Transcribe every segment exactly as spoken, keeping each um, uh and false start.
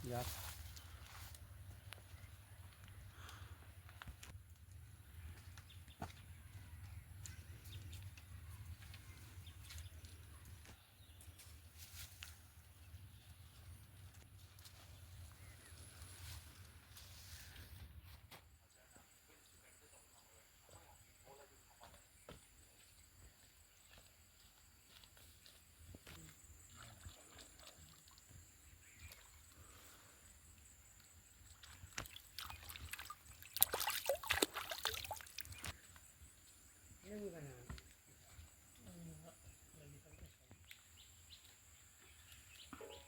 ꯌꯥ꯫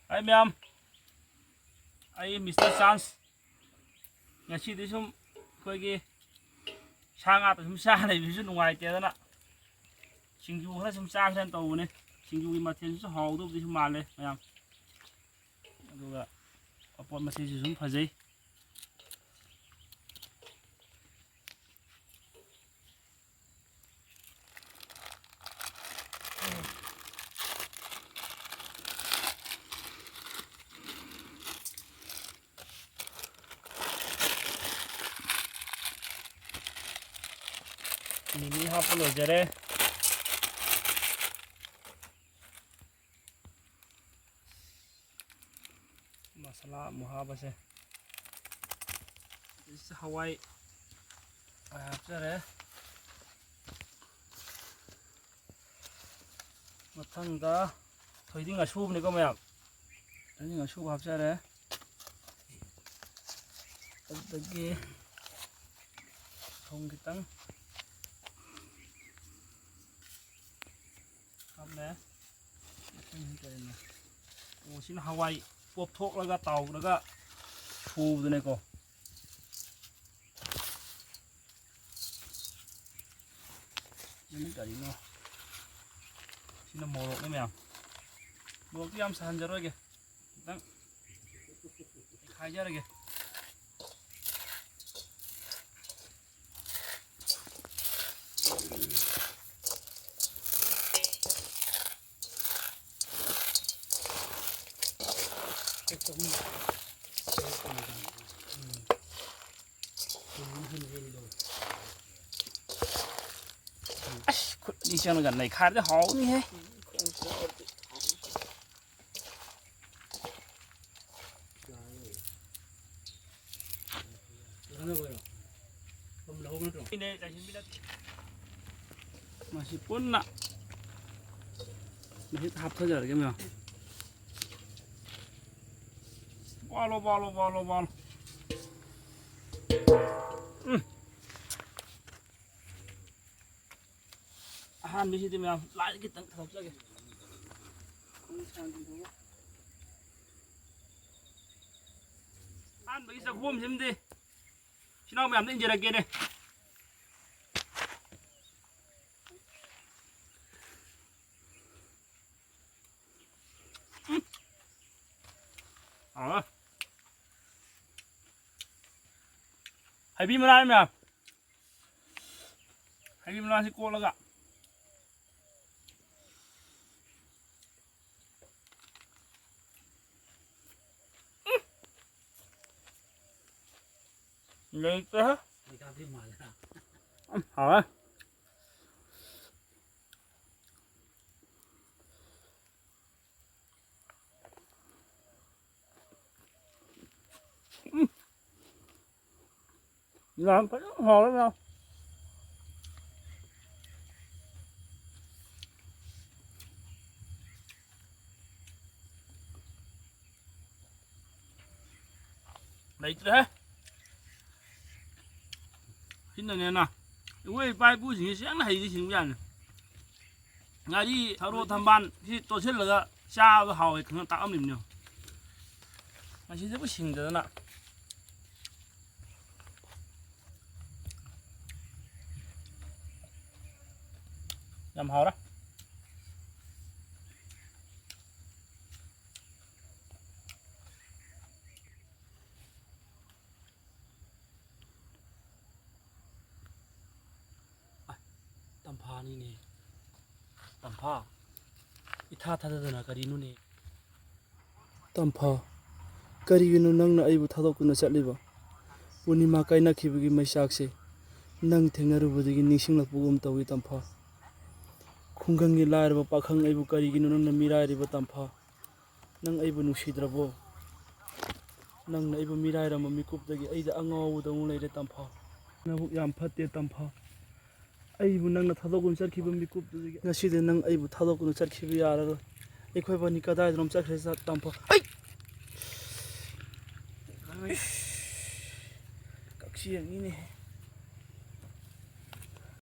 ꯍꯥꯏ ꯃꯌꯥꯝ, ꯑꯩ ꯃꯤꯁꯇꯔ ꯆꯥꯟꯁ꯫ ꯉꯁꯤꯗꯤ ꯁꯨꯝ ꯑꯩꯈꯣꯏꯒꯤ ꯁꯥ ꯉꯥꯇ ꯁꯨꯝ ꯆꯥ ꯂꯩꯕꯁꯤꯁꯨ ꯅꯨꯡꯉꯥꯏꯇꯦꯗꯅ ꯁꯤꯡꯖꯨ ꯈꯔ ꯁꯨꯝ ꯆꯥꯁꯤꯔꯅ ꯇꯧꯕꯅꯦ꯫ ꯁꯤꯡꯖꯨꯒꯤ ꯃꯊꯦꯜꯁꯤꯁꯨ ꯍꯥꯎꯗꯧꯕꯗꯤꯁꯨ ꯃꯥꯜꯂꯦ ꯃꯌꯥꯝ꯫ ꯑꯗꯨꯒ ꯑꯄꯣꯠ ꯃꯊꯦꯜꯁꯤꯁꯨ ꯑꯗꯨꯝ ꯐꯖꯩ꯫ ꯃꯤꯃꯤ ꯍꯥꯞꯄ ꯂꯣꯏꯖꯔꯦ꯫ ꯃꯁꯥꯂꯥ ꯑꯃꯨꯛ ꯍꯥꯞꯄꯁꯦ꯫ ꯍꯋꯥꯏ ꯍꯋꯥꯏ ꯍꯥꯞꯆꯔꯦ꯫ ꯃꯊꯪꯗ ꯊꯣꯏꯗꯤꯡ ꯑꯁꯨꯕꯅꯤꯀꯣ ꯃꯌꯥꯝ꯫ ꯊꯣꯏꯗꯤꯡ ꯑꯁꯨꯕ ꯍꯥꯞꯆꯔꯦ꯫ ꯑꯗꯨꯗꯒꯤ ꯊꯨꯝ ꯈꯤꯇꯪ ꯍꯥꯞꯂꯦ꯫ ꯃꯊꯪꯁꯤ ꯀꯔꯤꯅꯣ? ꯑꯣ, ꯁꯤꯅ ꯍꯋꯥꯏ ꯄꯣꯞꯊꯣꯛꯂꯒ ꯇꯥꯎꯔꯒ ꯁꯨꯕꯗꯨꯅꯦꯀꯣ꯫ ꯁꯤꯅ ꯀꯔꯤꯅꯣ? ꯁꯤꯅ ꯃꯣꯔꯣꯛꯅꯦ ꯃꯌꯥꯝ꯫ ꯃꯣꯔꯣꯛꯇꯤ ꯌꯥꯝ ꯁꯥꯍꯟꯖꯔꯣꯏꯒꯦ, ꯈꯤꯇꯪ ꯈꯥꯏꯖꯔꯒꯦ꯫ ꯑꯁ, ꯈꯨꯠ ꯑꯅꯤ ꯆꯪꯉꯒ ꯅꯩꯈꯥꯏꯔꯗꯤ ꯍꯥꯎꯅꯤꯍꯦ꯫ ꯃꯁꯤ ꯄꯨꯟꯅ ꯃꯁꯤ ꯍꯥꯞꯊꯖꯔꯒꯦ ꯃꯌꯥꯝ꯫ ꯕꯥꯂꯣ, ꯕꯥꯂꯣ, ꯕꯥꯂꯣ, ꯕꯥꯂꯣ꯫ ꯎꯝ꯫ ꯑꯍꯥꯟꯕꯁꯤꯗꯤ ꯃꯌꯥꯝ ꯂꯥꯏꯠ ꯈꯤꯇꯪ ꯊꯥꯗꯣꯛꯆꯒꯦ꯫ ꯑꯍꯥꯟꯕꯒꯤ ꯆꯥꯛꯈꯣꯝꯁꯤꯃꯗꯤ ꯏꯆꯤꯟ ꯏꯅꯥꯎ ꯃꯌꯥꯝꯗ ꯏꯟꯖꯔꯛꯀꯦꯅꯦ꯫ ꯎꯝ꯫ ꯍꯥꯎꯋꯦ꯫ ꯍꯩꯕꯤ ꯃꯅꯥꯅꯤ ꯃꯌꯥꯝ꯫ ꯍꯩꯕꯤ ꯃꯅꯥꯁꯤ ꯀꯣꯠꯂꯒ꯫ ꯎꯝ꯫ ꯂꯩꯇ꯭ꯔꯦꯍꯦ꯫ ꯎꯝ, ꯍꯥꯎꯋꯦ꯫ ꯎꯝ꯫ ꯌꯥꯝ ꯐꯖꯅ ꯍꯥꯎꯔꯦ ꯃꯌꯥꯝ꯫ ꯂꯩꯇ꯭ꯔꯦꯍꯦ꯫ ꯁꯤꯅꯅꯦꯅ ꯑꯩꯈꯣꯏ ꯏꯄꯥ ꯏꯄꯨꯁꯤꯡꯁꯤ ꯌꯥꯝꯅ ꯍꯩꯗꯤ ꯁꯤꯡꯕ ꯌꯥꯅꯤ꯫ ꯉꯥꯔꯤ, ꯊꯔꯣ, ꯊꯝꯕꯥꯜ ꯁꯤ ꯇꯣꯠꯁꯤꯜꯂꯒ ꯆꯥꯕ ꯍꯥꯎꯋꯦ ꯈꯪꯅ ꯇꯥꯛꯑꯝꯃꯤꯕꯅꯦ꯫ ꯃꯁꯤꯗꯕꯨ ꯁꯤꯡꯗꯗꯅ꯫ ꯌꯥꯝ ꯍꯥꯎꯔꯦ꯫ ꯑ, ꯇꯝꯐꯥꯅꯤꯅꯦ꯫ ꯇꯝꯐꯥ? ꯏꯊꯥ ꯊꯥꯖꯗꯅ ꯀꯔꯤꯅꯣꯅꯦ? ꯇꯝꯐꯥ, ꯀꯔꯤꯒꯤꯅꯣ ꯅꯪꯅ ꯑꯩꯕꯨ ꯊꯥꯗꯣꯛꯇꯨꯅ ꯆꯠꯂꯤꯕ? ꯄꯨꯔꯅꯤꯃꯥ ꯀꯥꯏꯅꯈꯤꯕꯒꯤ ꯃꯩꯆꯥꯛꯁꯦ ꯅꯪ ꯊꯦꯡꯅꯔꯨꯕꯗꯒꯤ ꯅꯤꯡꯁꯤꯡꯂꯛꯄꯒꯨꯝ ꯇꯧꯏ, ꯇꯝꯐꯥ꯫ ꯈꯨꯡꯒꯪꯒꯤ ꯂꯥꯏꯔꯕ ꯄꯥꯈꯪ ꯑꯩꯕꯨ ꯀꯔꯤꯒꯤꯅꯣ ꯅꯪꯅ ꯃꯤꯔꯥꯏꯔꯤꯕ, ꯇꯝꯐꯥ? ꯅꯪ ꯑꯩꯕꯨ ꯅꯨꯡꯁꯤꯗ꯭ꯔꯕꯣ? ꯅꯪꯅ ꯑꯩꯕꯨ ꯃꯤꯔꯥꯏꯔꯝꯕ ꯃꯤꯀꯨꯞꯇꯒꯤ ꯑꯩꯗꯤ ꯑꯉꯥꯎꯕꯗꯧꯅ ꯂꯩꯔꯦ, ꯇꯝꯐꯥ꯫ ꯅꯕꯨꯛ ꯌꯥꯝ ꯐꯠꯇꯦ, ꯇꯝꯐꯥ꯫ ꯑꯩꯕꯨ ꯅꯪꯅ ꯊꯥꯗꯣꯛꯇꯨꯅ ꯆꯠꯈꯤꯕ ꯃꯤꯀꯨꯞꯇꯨꯗꯒꯤ ꯉꯁꯤꯗꯤ ꯅꯪ ꯑꯩꯕꯨ ꯊꯥꯗꯣꯛꯇꯨꯅ ꯆꯠꯈꯤꯕ ꯌꯥꯔꯔꯣꯏ꯫ ꯑꯩꯈꯣꯏꯕꯥꯅꯤ ꯀꯗꯥꯏꯗꯅꯣꯝ ꯆꯠꯈ꯭ꯔꯦ, ꯆꯠ-, ꯇꯝꯐꯥ꯫ ꯑꯩ! ꯀꯛꯁꯤ ꯌꯦꯡꯉꯤꯅꯦ꯫